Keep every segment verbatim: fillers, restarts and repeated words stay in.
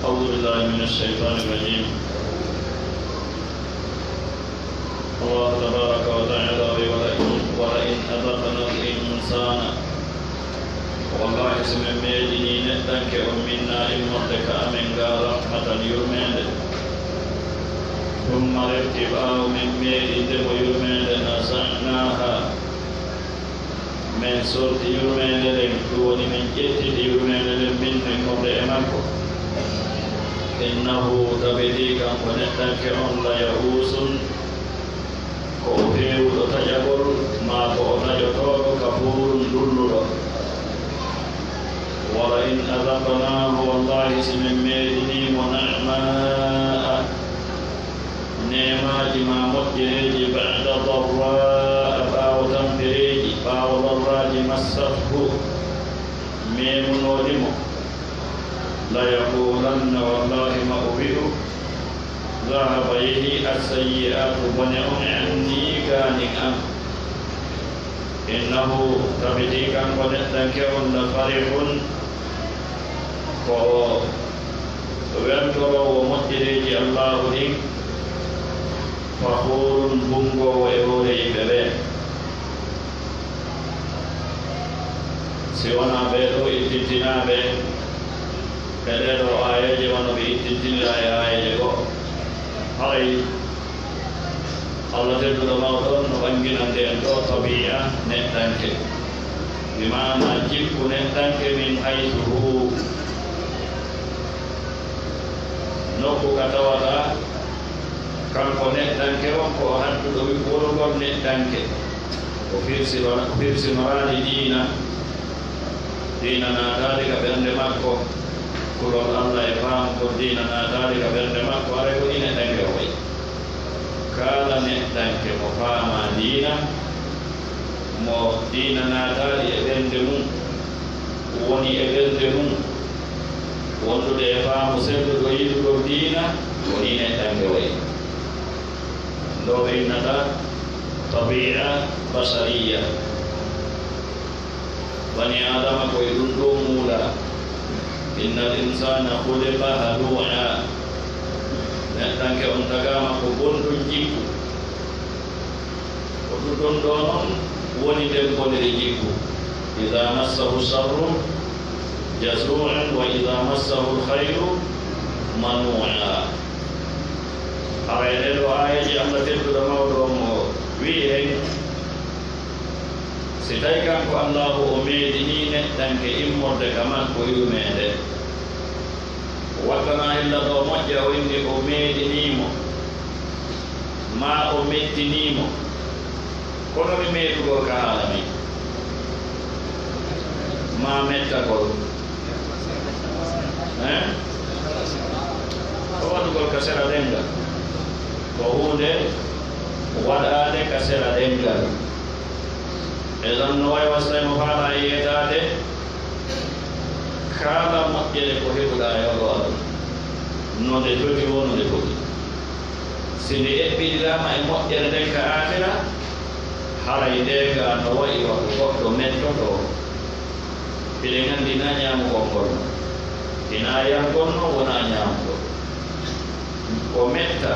أعوذ بالله من الشيطان الرجيم. الله تبارك وتعالى: ولئن، ولئن أذقنا الإنسان، wallahi, so min meeɗinii neɗɗanke on minna immorde ka amen ga rahmatan yurmeende, ثم refti ɓaawo min meeɗinde mo yurmeende, نزعناها min sorti yurmeende nden, ɗum woni min ƴettiti yurmeende nden min no immorde e makko. إنه tabiti kanko neɗɗanke on ليئوس ko o feewuɗo taƴagol, maa ko o taƴotooɗo كفور ndulluɗo. ولئن أذقناه wallahi si min meeɗinii mo نعماء neemaaji maa moƴƴereeji بعد ضراء ɓaawo tampereeji, ɓaawo lorraaji مسته meemunooɗi mo, ليقولن wallahi ma o wi'u ذهب yehi السيئات bone on عني gaanin an. إنه tabiti kanko neɗɗanke on لفرح ko o weltoroowo moƴƴereeji Allaahu ɗin, فخور bunngoowo e hoore yimɓe ɓe. Si wonaa ɓee ɗoo ittintinaaɓe e ɗee ɗoo aayeeje wano ɓe ittintinira e aayeeje goo, haray Allah tedduɗo mawɗo on no ɓanginande en ɗoo tabii'a neɗɗanke, bi maana jikku neɗɗanke, من حيث هو, nokku ka tawata kanko neɗɗanke on ko o hadduɗo wi-, wonugol neɗɗanke. O firsino-, o firsinoraali diina, diina naataali ka ɓernde makko, kulol Allah e faamugol diina naataali ka ɓernde makko, haray ko nii neɗɗanke o wayi. Kala neɗɗanke mo faamaa diina, mo diina naataali e ɓernde mum, woni e ɓernde mum, wondude e faamu selluɗo yiɗugol diina, ko nii neɗɗanke wayi. Ɗoo ɓe innata tabii'a bashariyya. Banii Aadama ko e ɗum ɗoo muulaa. إن الإنسان خلق هلوعا. Neɗɗanke on tagaama ko bonɗo jikku. Ɗum ɗo noon woni nden boniri jikku. Idaa massahu sharru jazuu'an wa idaa massahu lkhayru manuu'a. Haray ɗee ɗoo aayeeje Allah tedduɗo mawɗo on o wi'i en, si tawi kanko Allaahu o meeɗinii neɗɗanke immorde ka makko yurmeende, waɗtanaa hilla ɗoo moƴƴa o inni o meeɗinii mo, maa o mettinii mo. Kono mi meeɗugol ka haala mi, maa mettagol. Eh? Ko waɗugol ka sera ɗemngal. Ko huunde waɗaade ka sera ɗemngal. E ɗon no wayi wasay mo faala e yeetaade kala moƴƴere ko heɓuɗaa e oɗo aduna, no nde foti woo, no nde foti. Si nde eɓɓiɗiraama e moƴƴere nden ka aakhira, haray ndee gaa no wayi wa ko goɗɗo mettotoo. Hiɗen anndi naa ñaamugol ngol, hinaa yargol non, wonaa ñaamugol. Ko metta,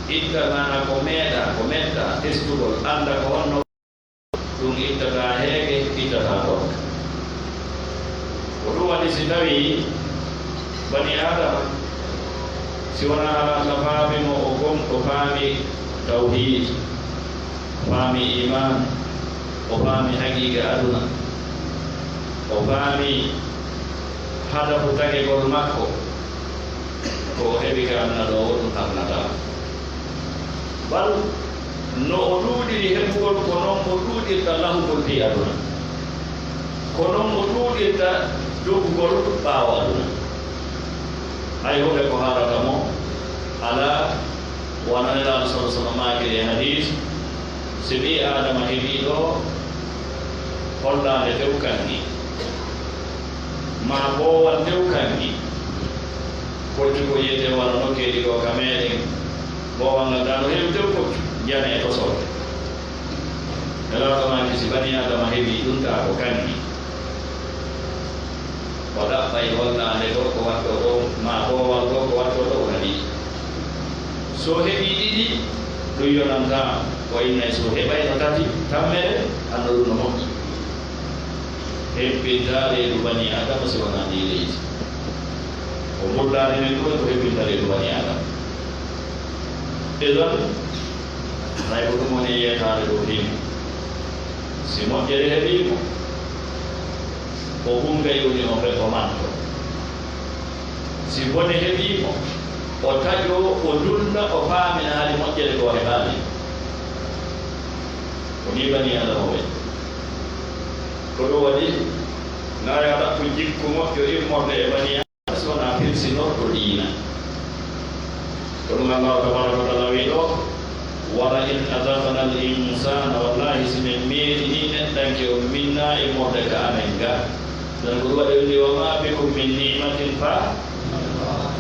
itta maana ko meeɗaa, ko metta testugol, annda ko honno. Ɗum ittataa heege, ittataa ɗon. Ko ɗum waɗi si tawii bani Aadama, si wonaa alaa ka faami mo, o gom, o faami tawhiid, o faami iimaan, o faami haqiiqa aduna, o faami hadafu tagegol makko, ko o heɓi ka aduna ɗoo, o ɗum harnataa. Bal no o ɗuuɗiri heɓugol, ko non o ɗuuɗirta lahugol fii aduna. Ko non o ɗuuɗirta dogugol ɓaawo aduna. Hay huunde ko haarata mo alaa. Wano Nelaaɗo sallallaahu alayhi wa sallam maakiri e hadiis, si ɓii Aadama heɓii ɗoo hollaande tew kanŋe, maa boowal tew kanŋe, koccu ko yi'etee wano nokkeeli goo ka meeɗen, boowal ngal daa no heewi tew koccu, njane e tosorɗe. Nelaaɗo maaki si banii Aadama heɓii ɗum taa ko kanŋe, o ɗaɓɓay hollaande goo ko wattoo ɗoo, maa boowal goo ko wattoo ɗoo, o naɓii. So heɓii ɗiɗi, ɗum yonantaa, o innay so heɓayno tati, tammere, anno ɗum no moƴƴi. Hebbintaa reedu banii Aadama si wonaa ndii leydi. Ko mbullaari men ɗum ko hebbinta reedu banii Aadama. Idan, hay ko ɗum woni yeetaade ɗoo fii mum. Si moƴƴere heɓii mo, o ɓungay woni o ɓe o manto. Si bone heɓii mo, o taƴoo, o dulla, o faamina hari moƴƴere ko o heɓaali. Ko nii banii Aadama wayi. Ko ɗum waɗi, naa yo a ɗaɓɓu jikku moƴƴo immorde e banii Aadama si wonaa firsinorɗo diina. Ko ɗum Allaahu tabaaraka wa taala wi'i ɗoo, "Wala in azaqna al insana," wallaahi si men meeɗinii neɗɗanke on minna immorde ka amen ga, ɗon ko ɗum waɗi o wi'i, "Wa ma bikum min ni'matin fa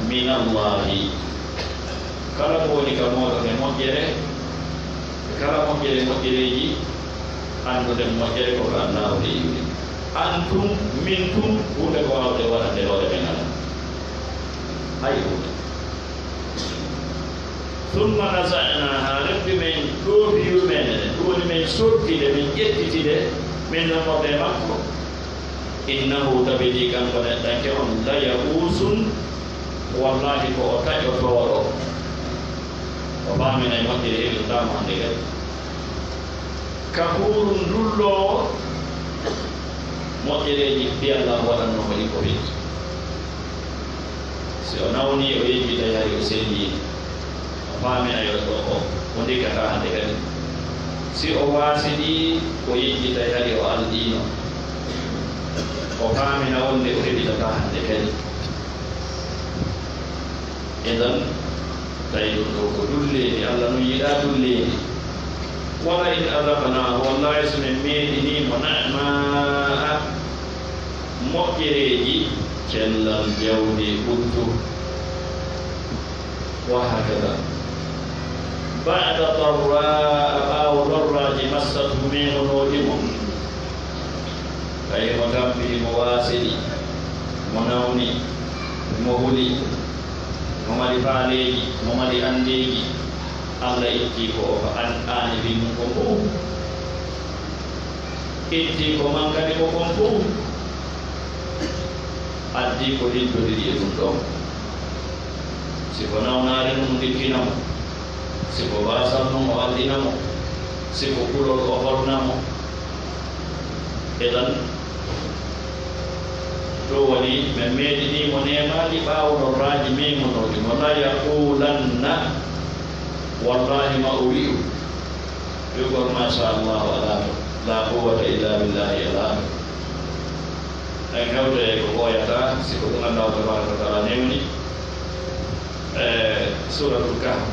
min Allaahi." Kala ko woni ka mooɗon e moƴƴere, kala moƴƴere moƴƴereeji, annduɗen moƴƴere ko ka Allaahu leydi. An tun, min tun, huunde ko waawde waɗande hoore men alaa. Hay huunde. Summa naza'naahaa, refti men ɗoofi yurmeende nden, ɗum woni men sotti nde, men ƴettiti nde, men nammorde e makko. Innahu, tabiti kanko neɗɗanke on, la ya'uusun, wallaahi ko o taƴotooɗo. O faaminay moƴƴere heɓirtaa mo hannde kadi. Kafuurun, dulloowo moƴƴereeji ɗi Allaahu waɗannoo mo ɗin ko feƴƴi. Si o nawnii, o yejjitay hari o selliino, o faaminay o, o, o, o ndikkataa hannde kadi. Si o waasidii, o yejjitay hari o alɗiino, o faamina wonde o heɓitataa hannde kadi. Idan, tawi ɗum ɗoo ko dulleendi, Alla nun yiɗaa dulleendi. Wala in azaqnaahu, wallaahi si men meeɗinii mo na'maa, moƴƴereeji, cellal, jawdi, ɓuttu. Wa hakada. Ba'da darraa, ɓaawo lorraaji, massathu, meemonooɗi mo. Tawi mo tampi, mo waasidi, mo nawni, mo huli, mo mari faaleeji, mo mari anndeeji. Alla itti ko o fa-, an-, aani fii mum ko fow. Itti ko mankani ko kon fof addi ko liddodiri e ɗum ɗon. Si ko nawnaare mum ndikkina mo, si ko baasal mum o allina mo, si ko kulol o holna mo. Idan, ɗum woni men meeɗinii mo neemaaji ɓaawo lorraaji meemunooɗi mo. La yaqulanna, wallahi ma o wi'u, wi'ugol masha Allahu alaa to, la quwwata illa billahi alaa to. En hewto e ko ɓooyata, si ko ɗum Allahu tabaraka wa taala newni. E Suratul Kahf,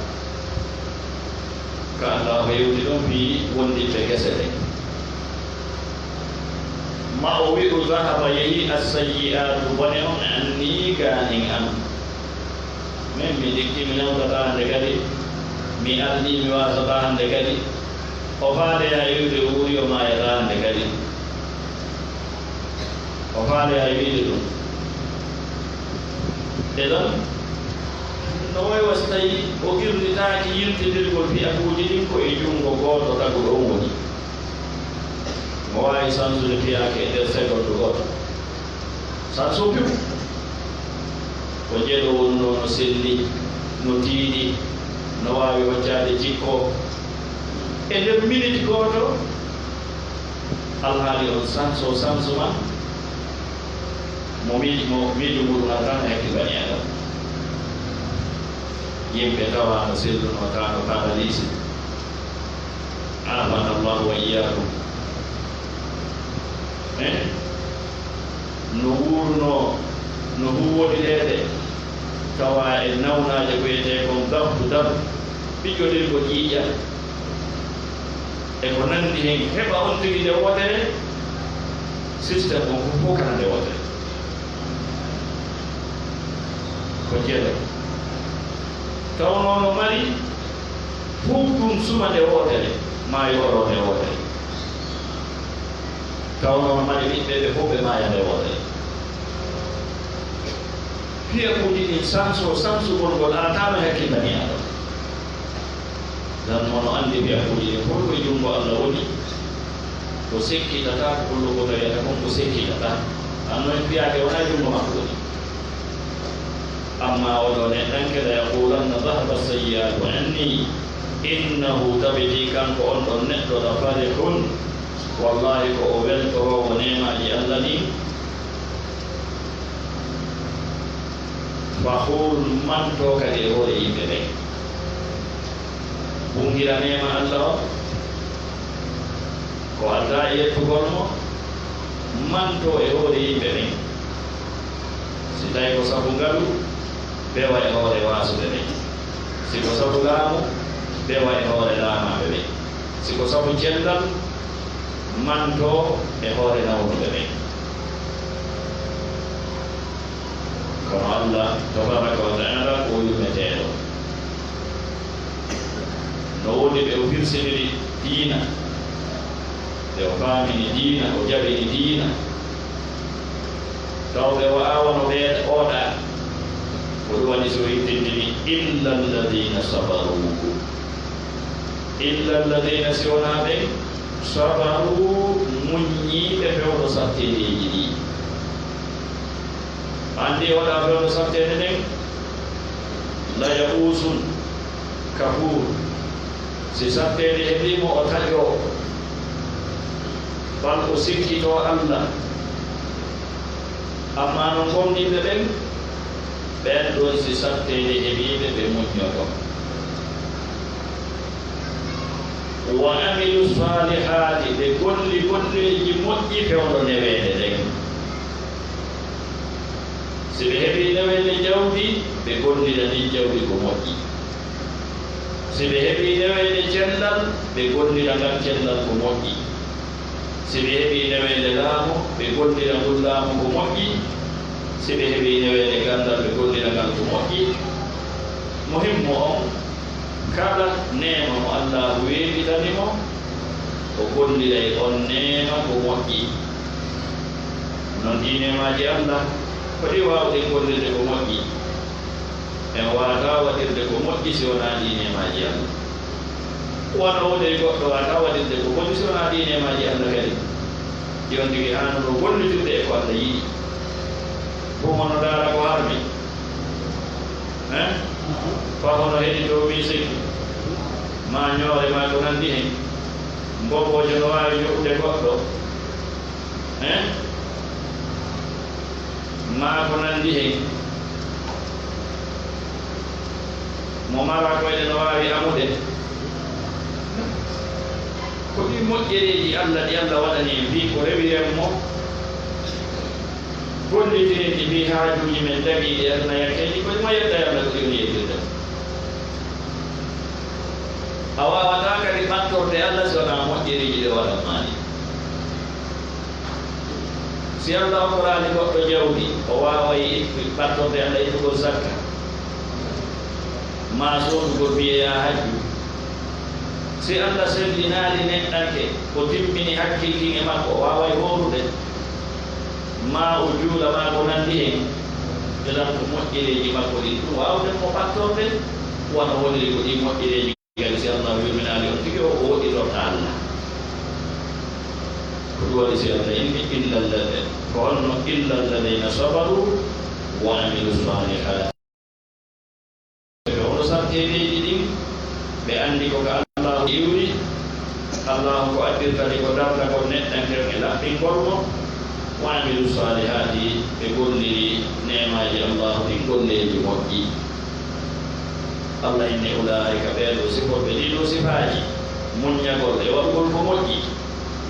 ka Allahu yewti ɗum fii wondiɓɓe gese ɗen. Ma o wi'u, "Zahaba, yehi, as-sayyi'atu, bone on, anni, gaanin an." Min mi ndikki mi nawtataa hannde kadi, mi alɗii mi waasataa hannde kadi. O faade yaa iwde o wuuri o maayataa hannde kadi. O faade yaa wiide ɗum. E ɗon, no wayi wa si tawi o irlitaaki yiltindirgol fiyakuuji ɗin ko e junngo gooto taguɗo on woni. Mo waawi sansude fiyaake e nder segondu gooto. Sansu piw. Ko jeɗo wonunoo no selli, no tiiɗi, no waawi hoccaade jikko. E nder miniti gooto, alhaali on sanso, sansu man, mo miij-, mo miijo muɗum alaa tan e hakkil bani Aadama. Yimɓe tawa no selluno, tawa no paralysé. Aafana Allahu wa iyyaakum. Eh? No wuurunoo, no huuwodireede, tawa e nawnaaje ko wiyetee kon gaftu, dam, pijjodirgo ƴiiƴam. E ko nanndi hen, heɓa on tigi nde wootere, système on fof, fof kala nde wootere. Ko jeɗo. Tawnoo no mari fof ɗum suma nde wootere, maa yooroo nde wootere. Tawnoo no mari ɓiɓɓe ɓe fof ɓe maaya nde wootere. Fiyakuuji ɗin sanso, sansugol ngol arataano hakkillani aɗo. Dan mo no anndi fiyakuuji ɗin fof koye junngo Allah woni. Ko sekkitataa, ko kulluko tawiyata kon ko sekkitataa. Anno en fiyaake wonaa junngo makko woni. Amma oɗo neɗɗanke, la yaqulanna dhahaba sayyi'atu anni, innahu tabiti kanko on ɗon neɗɗo la farihun, wallahi ko o weltoroowo neemaaji Allah ɗin. Fakhur, manto kadi e hoore yimɓe ɓen. Bungira neema Allah o, ko aldaa e yettugol mo, manto e hoore yimɓe ɓen. Si tawi ko sabu ngalu, bewa e hoore waasuɓe ɓen. Si ko sabu laamu, bewa e hoore laamaaɓe ɓen. Si ko sabu cellal, manto e hoore nawnuɓe ɓen. Kono Allah tabaraka wa taala ko o yurmeteeɗo. No woodi ɓe o firsiniri diina, ɓe o faamini diina, o jaɓini diina, taw ɓe wa'aawano ɓe ooɗa. Ko ɗum waɗi so o yittinɗini, "Illa alladina sabaru." Illa alladina, si wonaa ɓen, sabaru, muññiiɓe fewndo satteedeeji ɗi. Anndi oɗa fewndo satteede nden, la ya'uusun kafuur. Si satteede heɓii mo, o taƴoo, bal o sikkitoo Allah. Amma non gomɗinɓe ɓen, ɓen ɗon si satteede heɓii ɓe, ɓe muññoto. Wa amilu saalihaati, ɓe golli golleeji moƴƴi fewndo neweende nden. Si ɓe heɓii neweende jawdi, ɓe gollira ndin jawdi ko moƴƴi. Si ɓe heɓii neweende cellal, ɓe gollira ngal cellal ko moƴƴi. Si ɓe heɓii neweende laamu, ɓe gollira ngun laamu ko moƴƴi. Si ɓe heɓii neweende ganndal, ɓe gollira ngal ko moƴƴi. Muhimmu on, kala neema mo Allaahu weeɓitani mo, o golliray on neema ko moƴƴi. Non ɗii neemaaji Allah, ko ɗi waawɗen gollirde ko moƴƴi? En waawataa waɗirde ko moƴƴi si wonaa ɗii neemaaji Allah. Wano woni goɗɗo waawataa waɗirde ko boni si wonaa ɗii neemaaji Allah kadi. Yo on tigi haanunoo gollitude e ko Alla yiɗi. Bumo no daara ko harmi. Hein? Faa hono heɗi to musique, maa ñoore, maa ko nanndi hen. Mboboojo no waawi yoɓude goɗɗo. Hein? Maa ko nanndi hen. Mo maraa koyɗe no waawi amude. Ko ɗi moƴƴereeji Alla ɗi Alla waɗani en, fii ko rewiren mo, gollitiren ɗi fii haajuuji men dagiiɗi aduna, yakkee ɗi ko ɗi mo yetta Alla ko ɗi woni yettirde mo. A waawataa kadi ɓattorde Alla si wonaa moƴƴereeji ɗi o waɗan maa ɗi. Si Alla okkoraali goɗɗo jawdi, o waaway ɓattorde Alla ittugol zakka, maa soodugol biye yaa hajju. Si Alla sellinaali neɗɗanke, o timmini hakkil kin e makko, o waaway hoorude, maa o juula, maa ko nanndi hen. Idan ko moƴƴereeji makko ɗin, ɗum waawde mo ɓattorde, wano woniri ko ɗi moƴƴereeji. Kadi si Allah yurminaali on tigi o, o woɗɗitorta Allah. Ko ɗum waɗi si Allah inni, "Illa alladhi-, ko honno? Illa alladhina sabaru wa amilu salihati." Ɓe hono sarteedeeji ɗin, ɓe anndi ko ka Allah iwri, Allah ko addirta ɗi ko darndagol neɗɗankere e laɓɓingol mo, wa amilu salihati, ɓe golliri neemaaji Allah ɗin golleeji moƴƴi. Allah inni, "Ulaa'ika", ɓee ɗoo siforɓe ɗii ɗoo sifaaji, muññagol e waɗugol ko moƴƴi,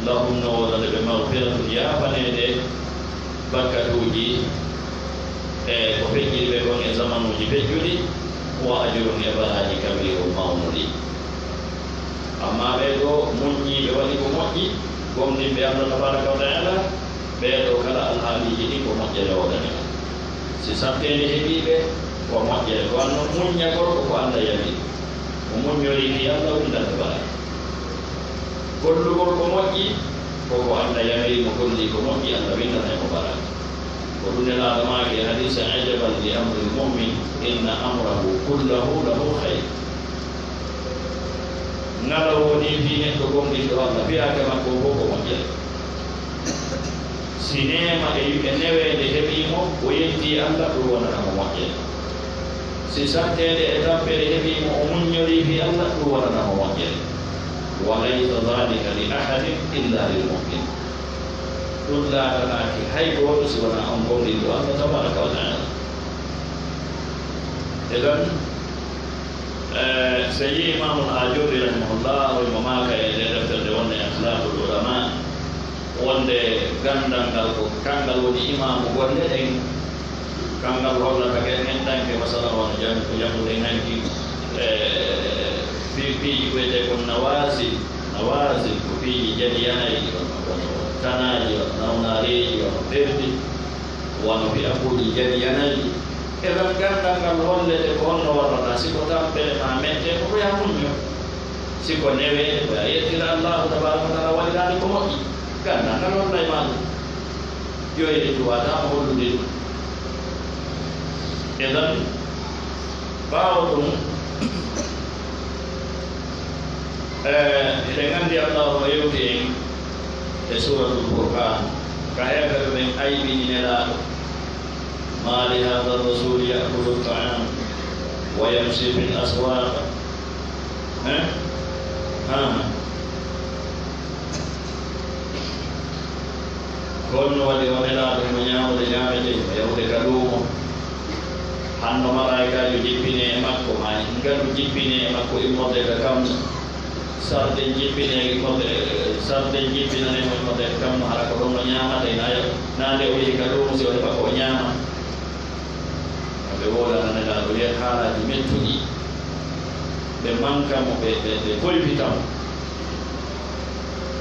"lahum", no wonande ɓe, "maghfiratun", yaafaneede bakkatuuji e ko feƴƴiri ɓe kon e zamanuuji feƴƴuɗi, "wa ajrun", e baraaji, "kabiirun", mawnuɗi. Ammaa ɓee ɗoo muññiiɓe waɗi ko moƴƴi, gomɗinɓe Allah tabaaraka wa ta'ala, ɓee ɗoo kala alhaaliiji ɗin ko moƴƴere wonani ɓe. Si sarteende heɓii ɓe, ko moƴƴere. Ko wanno muññagol ko ko Allah yamiri. Mo muññorii fii Allah winndante baraaji. Gollugol ko moƴƴi, ko ko Allah yamiri, mo golli ko moƴƴi, Allah winndanay mo baraaji. Ko ɗum Nelaaɗo maaki e hadiise, "Ajaban li amril mu'min, inna amrahu kullahu lahu khayr." Ŋala wonii fii neɗɗo gomɗinɗo Allah, fiyaake makko fof ko moƴƴere. Si neema e, e neweende heɓii mo, o yettii Allah, ɗum wonana mo moƴƴere. Si sarteende e tampere heɓii mo, o muññorii fii Allah, ɗum wonana mo moƴƴere. "Wa laysa dhalika li ahadin illa lil mu'min." Ɗum laatanaaki hay gooto si wonaa on gomɗinɗo Allah tabaaraka wa ta'ala. Idan, Eh, seydi Imaamul Aajurri rahimahullah, o himo maaka e nder deftere nde wonde Akhlaaqul Ulamaa, wonde ganndal ngal ko kanngal woni imaamu golle ɗen. Kanngal hollata kadi neɗɗanke, masalan, wano jam-, ko jannguɗen hanki, eh, fii, piiji ko wiyetee kon nawaazil, nawaazil ko piiji jadiyanayɗi, wano, wano tanaaji, wano nawnaareeji, wano perdi. Wano fiyakuuji jadiyanayɗi. E ɗon ganndal ngal hollete ko honno warrata, si ko tampere maa mette, ko ko yaa muñño. Si ko neweende, ko yaa yettira Allaahu tabaaraka wa ta'aala waɗiraani ko moƴƴi. Ganndal ngal hollay maa ɗum. Yo en cuwataa mo hollude ɗum. E ɗon Ɓaawo ɗum, eh, eɗen anndi Allaahu no yewti en e Suuratul Furqaan, ka heeferɓe ɓen aybini Nelaaɗo, "ما لهذا الرسول يأكل الطعام ويمشي في الأسواق." Eh? Ha. Ko honno waɗi o Nelaaɗo himo ñaamude ñaametee, himo yahude ka luumo? Hanno malaa'ikaajo jippinee e makko, maa ngalu jippinee e makko immorde ka kammu. Sarden jippinee immorde, sarden jippinanee mo immorde ka kammu, hara ko ɗon o ñaamata, naa, naa nde o yehi ka luumo si o heɓa ko o ñaama. Ɓe woolana Nelaaɗo, yen haalaaji mettuɗi. Ɓe manka mo, ɓe, ɓe, ɓe koyfita mo.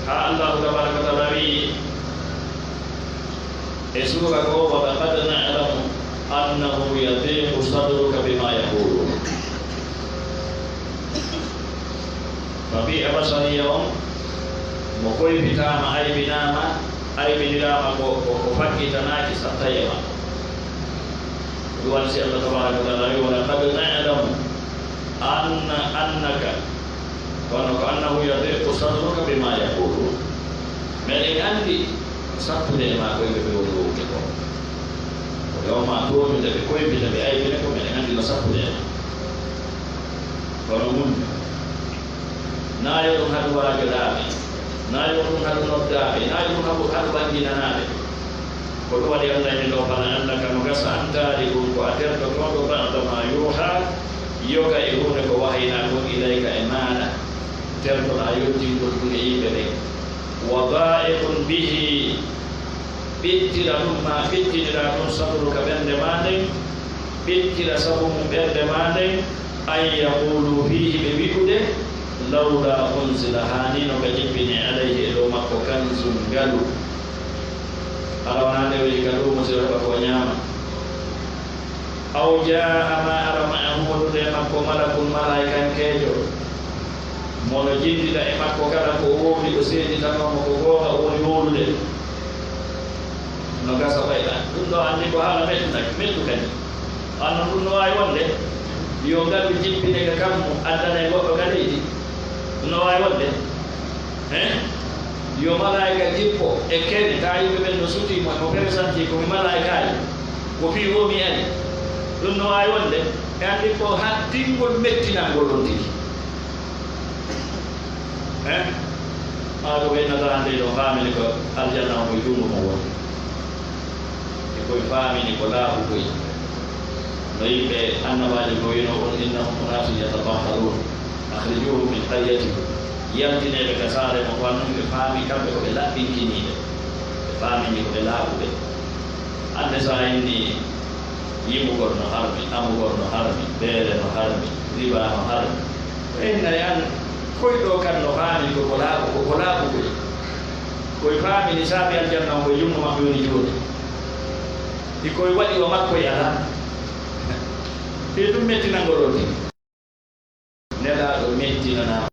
Haa Allaahu tabaaraka wa ta'aala wi'i e suura goo, "ولقد نعلم أنه يضيق صدرك بما يقولون." Tabi'a bashariya on, mo koyfitaama, aybinaama, aybiniraama ko, ko, ko faggitanaaki sattay e makko. Ɗum waɗi si Allah tabaaraka wa ta'aala wi'i, "ولقد نعلم أن، أنك", kono ko "أنه يضيق صدرك بما يقولون." Meɗen anndi Sattude e maa ko yimɓe ɓe woni wowde ko. Ko yo maa tooñude ɓe, koyfita ɓe, aybine ko, menen anndi no sattude e maa. Kono muñño. Naa yo ɗum haɗu waajoɗaa ɓe, naa yo ɗum haɗu noddaa ɓe, naa yo ɗum haɗu, haɗu ɓannginanaa ɓe. Ko ɗum waɗi Allah ene ɗoo fala annaka no gasa an taari ɗum ko a tertotooɗo ba'da ma yuuhaa, yoga e huunde ko wahaynaa kon ilayka e maaɗa. Tertoɗaa yottingol ɗum e yimɓe ɓen. Wa daa'iqun bihi, ɓittira ɗum ma, ɓittiniraa ɗum sadruka ɓernde maa nden, ɓittira sabu mum ɓernde maa nden, an yaqulu fiihi ɓe wi'ude, lawla unzila, haanino ka jippinee, alayhi e dow makko, kanzun ngalu. Hara wonaa nde o yehi ka luumo si o heɓa ko o ñaama. Aw jaa'a ma ara ma'ahu, wondude e makko malakun, malaa'ikankeejo, mo no jinndida e makko kala ko o wowli, o seeditanoo mo ko goonga o woni wowlude. No gasa ɓayɗa. Ɗum ɗoo anndi ko haala mettu kadi, mettu kadi. Anno ɗum no waawi wonde, yo ngalu jippine ka kammu, addana e goɗɗo ka leydi. Ɗum no waawi wonde. Hein? Yo malaayika jippo e kene, taa yimɓe ɓen no sutii mo, mo présenté ko mi malaayikaajo, ko fii o mi ari. Ɗum no waawi wonde, e anndi ko hattingol mettinangol on tigi. Hein? Maa ɗum en nata hannde ɗo faamini ko aljanna on ko junngo mo woni. E koye faamini ko laaɓukoy. No yimɓe annabaajo gooyino on, innahum unaasun yatatahharuun. Akhrijuhum min qaryatikum. Yaltineeɓe ka saare mon, ko annun ɓe faami kamɓe ko ɓe laɓɓinkiniiɓe. Ɓe faamini ko ɓe laaɓuɓe. Hannde so a inni yimugol no harmi, amugol no harmi, beere no harmi, riba no harmi. Ko inna e an, koy ɗoo kan no faami ko ko laaɓu, ko ko laaɓukoy. Koy faamini saabi aljanna on ko junngo maɓɓe woni jooni. Ikoy waɗi wa makkoy alaa. Ɓe ɗum mettinangol on tigi. Nelaaɗo mettinanaa.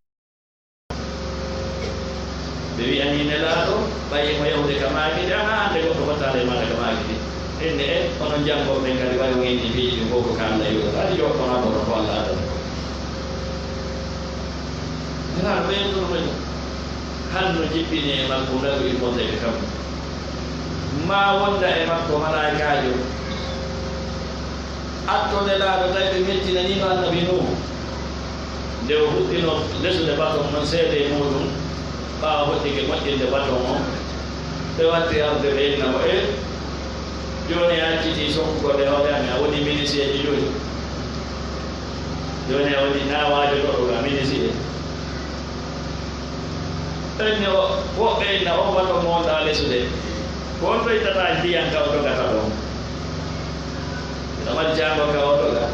Ɓe wi'anii Nelaaɗo, ɓay himo yahude ka maaki de, ana annde goɗɗo fottaade e maaɗa ka maaki de. Inne e, onon janngooɓe ɓen kadi, ɓay on inni piiji ɗin fof ko ka Alla iwrata. Adi joɗɗon amoro ko Alla adata ko. Nelaaɗo ɓe yettoto ko hanno jippini e makko ngalu immorde ka kammu. Maa wonda e makko malaa'ikaajo. Atto Nelaaɗo, tawi ɓe mettinaniino Annabi Nuuhu. Nde o fuɗɗino lesude baton on seede e muuɗum, ɓaawo hoɗɗike moƴƴinde baton on, ɓe watti arde ɓe inna mo, e jooni a accitii sokkugol e hoore amen, a woni minisiyeeji joyi. Jooni a woni naawaajo ɗo ɗo ka minisiye. Ɓenne o, woɓɓe inna on baton mo wonɗaa lesude. Ko on to ittata ndiyan ka o dogata ɗon. Ina mari jaango ka o doga.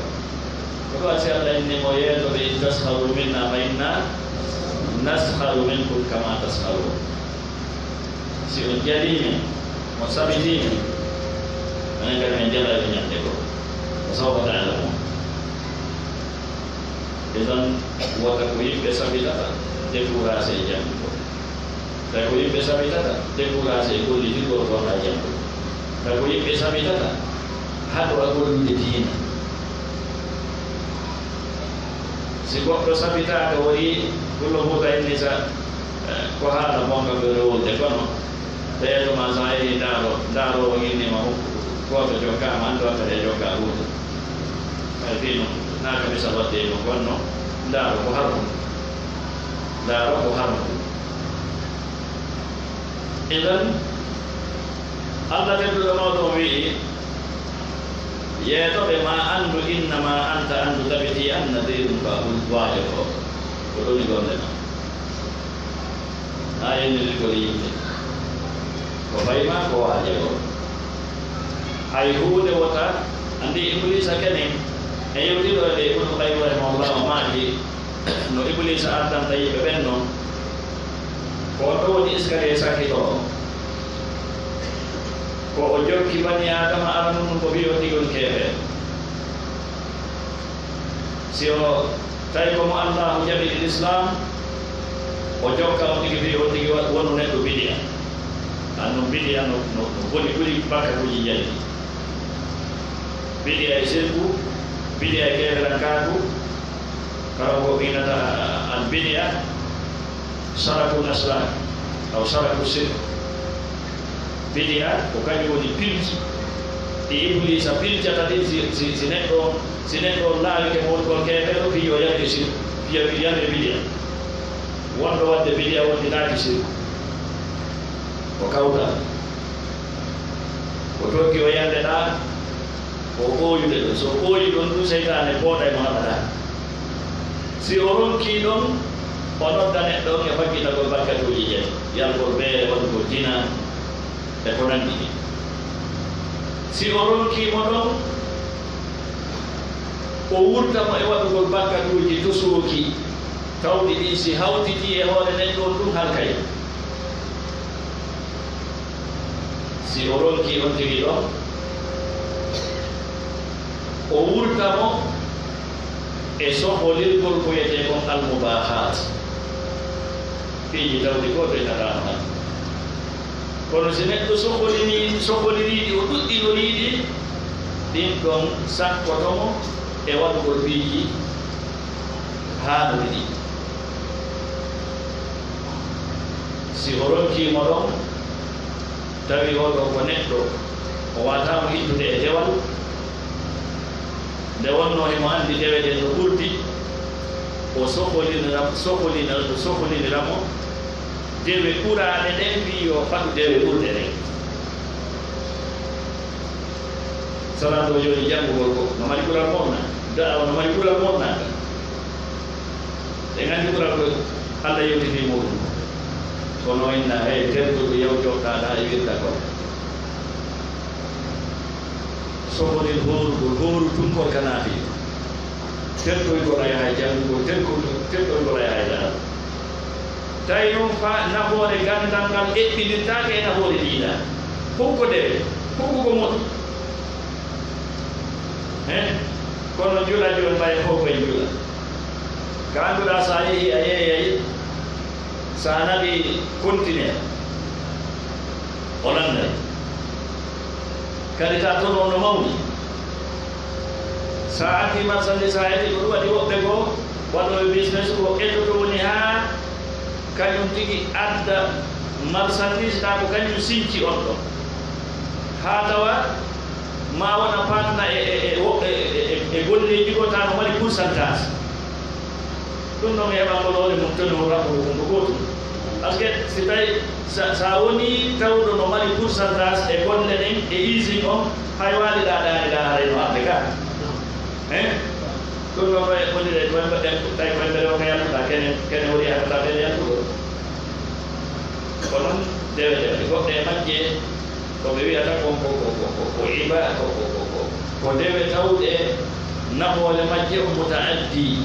Ko ɗum si Allah inni mo yeeso ɓe, in tasharu minna fa inna nasharu minkum kama tasharun. Si on jalii min, on sabitii min, minen kadi min jalay ɓe ñande goo. Wa sawfa ta'lamun. Idan, wota ko yimɓe sabitata, découragé e janngo. Tawi ko yimɓe sabitata, découragé e gollitirgol ko wonaa janngo. Tawi ko yimɓe sabitata, haɗo a gollude diina. Si goɗɗo sabitaaka, woni Pullo Fuuta inni sa, eh, ko haala bonka ɓe rewolde, kono ɓeeɗo ma sa yehi ndaaro, ndaaro o inni ma hokku gooto jokkaama, an ɗo kadi a jokkaa huunde. Ay fii noon, naa ka misal waɗde e noon, kono noon, ndaaro ko harmu. Ndaaro ko harmu. Idan, Allah tedduɗo mawɗo on wi'i, yeetoɓe ma anndu, innama anta, anndu tabitii an, nadiirun ko a hul-, waajotooɗo. Ko ɗum woni golle ma. Haa yennirgol yimɓe. Ko fayi ma ko waajagol. Hay huunde wota, anndi Ibliisa kenen, en yewtiɗo e nde Ibnu Qayyim rahimahullah o maaki, no Ibliisa ardanta yimɓe ɓen non, ko on ɗo woni escalier sakkitoo on. Ko o jokki bani Aadama aranun ko wi'i on tigi on keefeero. Si o tawi ko mo Allaahu jaɓiri Lislaam, o jokka on tigi, wi'i on tigi wa-, wonu neɗɗo bidi'a. An non bidi'a no, no, no boni ɓuri bakkakuuji njaɗi. Bidi'a e sirku, bidi'a e keeferankaaku, kala ko ɓeynata an bidi'a, saraku nasra, aw saraku sirku. Bidiya ko kañum woni pilki ɗi Ibliisa pilcata ɗin. Si, si, si neɗɗo on, si neɗɗo on laawike mo woni kon keefeero, fii yo yaltu e sirku, fii yo yaltu e bidiya. Wonɗo waɗde bidiya wontinaaki sirku. O kawtal. Ko tokki o yande ɗaa, ko ɓooyude ɗum. So o ɓooyi ɗum, ɗum seytaane pooɗay mo abada. Si o ronkii ɗum, o nodda neɗɗo on e faggitagol bakkatuuji ɗin, yalgol beere, waɗugol jina, e ko nanndi ɗin. Si o ronkii mo ɗon, o wurta mo e waɗugol bakkatuuji tosuuki, tawɗi ɗin si hawtitii e hoore neɗɗo on, ɗum halkay. Si o ronkii on tigi ɗon, o wurta mo e soholirgol ko wiyetee kon almubaahaat. Piiji tawɗi gooto e tataano tan. Kono si neɗɗo soholinii, soholiriiɗi, o ɗuɗɗinorii ɗi, ɗin ɗon sakkoto mo e waɗugol piiji haanuɗi ɗi. Si o ronkii mo ɗon, tawi oo ɗoo ko neɗɗo, o waawataa mo ittude e dewal, nde wonnoo himo anndi dewe ɗen no ɓurdi, o soholinira, soholina, o soholinira mo dewe ɓuraaɗe ɗen, fii yo faɗu dewe ɓurɗe ɗen. Salan ɗoo jooni janngugol ko no mari ɓural moƴƴa, da'awa no mari ɓural moƴƴa. En anndi ɓural ko Alla yewtiti muuɗum. Kono inna, hey, terɗuɗo yaw joɗɗaaɗo e wirda kon. Sokonin hoorugol, hooru tun korka naati. Terɗoygol a yahay janngugol, terɗoygol, terɗoygol a yahay janngugol. Tawi ɗum fa nafoore ganndal ngal eɓɓinirtaake e nafoore diina. Fof ko dewe, fof ko moƴƴi. He? Kono jula jooni mbay fof koye jula. Ka annduɗaa so a yehi a yeeyay, so a naɓi kontinee, o lannday. Kadi ta toon on no mawni. So a addi marchandise, a heɓi ko ɗum waɗi woɓɓe goo, waɗooɓe business ko etoto woni haa kañum tigi adda marchandise, taa ko kañum sinci on ɗon. Haa tawa ma wona paatna e, e, e, woɓɓe e, e, e golleeji goo, taa no mari pourcentage. Ɗum noon, heɓangol hoore mum, toni o raɓɓuɗo ɗum ko gootum. Parce que si tawi sa, sa wonii tawɗo no mari pourcentage e golle ɗen e usine on, hay waaliɗaa daaniɗaa haray no arde ka. Hein? Ɗum noon, no e wonire, ko en mbaɗen, tawi ko en mbele o ka yaltuɗaa, kene, kene woni yaltuɗaa, kene yaltuɗo. Ko noon dewe dewe, goɗɗe e majje, ko ɓe wiyata kon ko, ko, ko, ko, ko iba, ko, ko, ko, ko, ko dewe tawɗe nafoore majje on mutaaddi,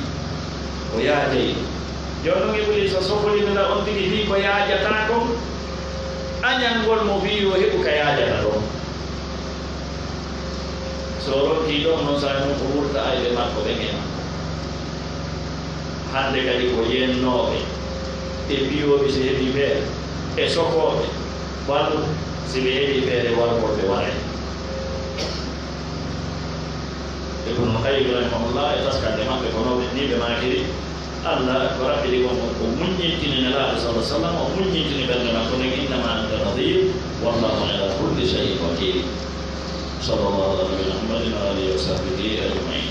ko yaajay. Jooni noon, Ibliisa sokolinira on tigi fii ko yaajataa kon, añangol mo fii yo heɓu ka yaajata ɗon. So o rokkii ɗon, noon saa'i mum o wurta ayɓe makko ɓen e makko. Hannde kadi ko yennooɓe e piyooɓe si heɓii feere, e sokooɓe, bal si ɓe heɓii feere wargol ɓe waray. Ibnul Qayyim rahimahullah e taskande maɓɓe ko noon ni ɓe maakiri, Alla ko raɓɓiɗi kon, o, o muññintini Nelaaɗo sallallahu alaihi wasallam, o muññintini ɓernde makko nden, "Innama anta nadhir, wallahu ala kulli shay'in wakil." Sallallahu ala nabiyina Muhammadin wa alihi wa sahbihi ajma'in.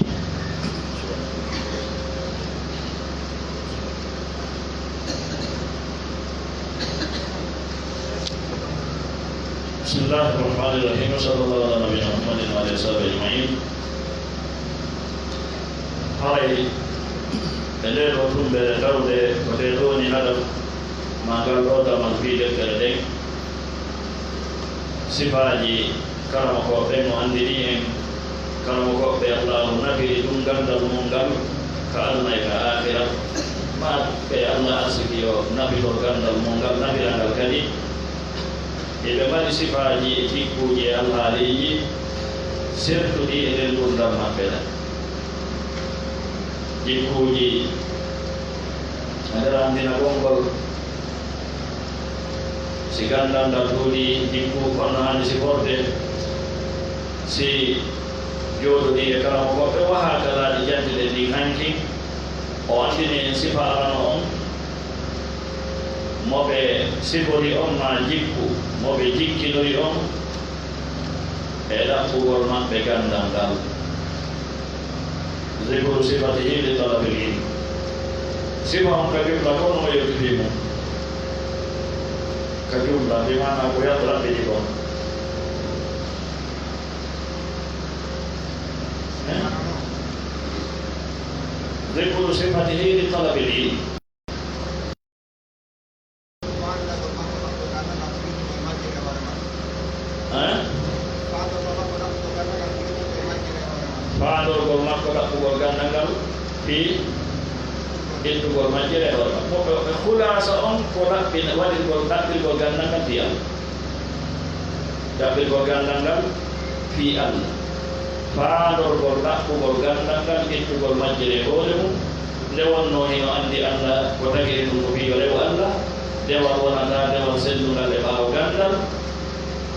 Bismillahir rahmanir rahim. Sallallahu ala nabiyina Muhammadin wa alihi wa sahbihi ajma'in. Haray e ndee ɗoo tummbere tawde ko ndee ɗoo ni hadaf maa ngal ɗoo damal fii deftere nden, sifaaji karamokooɓe ɓen o anndini en, karamokooɓe Allaahu nafiri ɗum ganndal mum ngal ka aduna e ka aakhira, maa ɓe Alla arsiki yo nafitor ganndal mum ngal, nafira ngal kadi. Eɓe mari sifaaji e jikkuuji e alhaaliiji sertuɗi e nder ngurndan maɓɓe ɗan. Jikkuuji e nder anndina gonngol, si ganndal ngal ɗuuɗi jikku kono haani siforde, si jooɗoɗi e karamokooɓe, wa haa kalaaji jantiɗen ɗin hanki, o anndini en sifa arano on, Mo ɓe sifori on, maa jikku mo ɓe jikkinori on, e ɗaɓɓugol maɓɓe ganndal ngal. Zikru sifatihi li talabil ilm. Sifa on ka jumla ko no yewtiti mum. Ka jumla, bi maana ko yalta raɓɓiɗi kon. Eh? Zikru sifatihi li talabil ilm. Eh? Faandorgol makko ɗaɓɓugol ganndal ngal fii ittugol majjere e hoore makko. Ko, ko, ko hulaasa on ko ɗaɓɓin-, waɗirgol, ɗaɓɓirgol ganndal ngal fii Allah. Ɗaɓɓirgol ganndal ngal fii Allah. Faandorgol ɗaɓɓugol ganndal ngal, ittugol majjere e hoore mum. Nde wonnoo hino anndi Allah, ko tagiri ɗum ko fii yo rewu Allah. Dewal wonata dewal sellungal e ɓaawo ganndal.